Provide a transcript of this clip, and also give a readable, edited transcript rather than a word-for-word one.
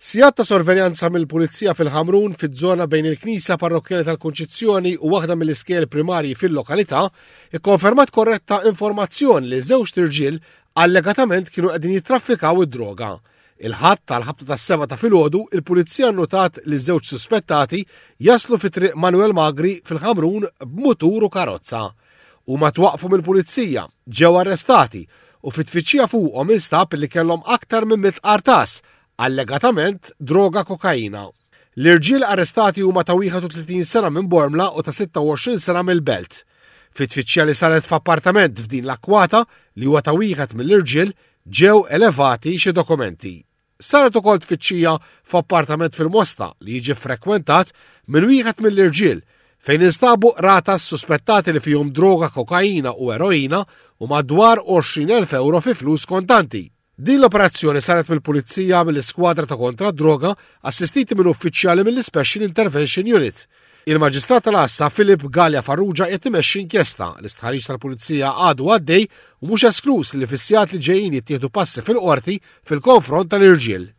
Sigħat ta' sorveljanza mill-Pulizija fil-Ħamrun fiż-żona bejn il-Knisja Parrokkjali tal-Kunċizzjoni u waħda mill-iskejjel primarji fil-lokalità ikkonfermat korretta informazzjoni li żewġt irġiel allegatament kienu qegħdin jittraffikaw id-droga. Il-Ħadd għall-ħabta tas-sebgħa ta' filgħodu, il-Pulizija nnutat li żewġ suspettati jaslu fi Triq Manuel Magri fil-Ħamrun b'mutur u karozza. Huma twaqqfu mill-Pulizija, ġew arrestati u fi tfittxija fuqhom instab li kellhom aktar minn 100 qartas, allegatament droga kokaina. L-irġiel arrestati huma ta' 31 sena minn Bormla u ta' 26 sena mill-Belt. Fi tfittxija li saret f'appartament f'din l-akkwata li huwa ta' wieħed mill-irġiel ġew elevati xi dokumenti. Saret ukoll tfittxija f'appartament fil-Mosta li jiġi ffrekwentat minn wieħed mill-irġiel fejn instabu qratas suspettati li fihom droga kokaina u eroina u madwar 20,000 ewro fi flus kontanti. Din l-operazzjoni saret mill-Pulizija mill-Iskwadra ta' Kontra d-Droga assistiti minn uffiċjali mill-Ispecial Intervention Unit. Il-Maġistrat tal-Għassa Philip Galea Farrugia qiegħed imexxi inkjesta. L-istħarriġ tal-Pulizija għadu għaddej u mhux eskluż li fis-sigħat li ġejjin jittieħdu passi fil-Qorti fil-konfront tal-irġiel.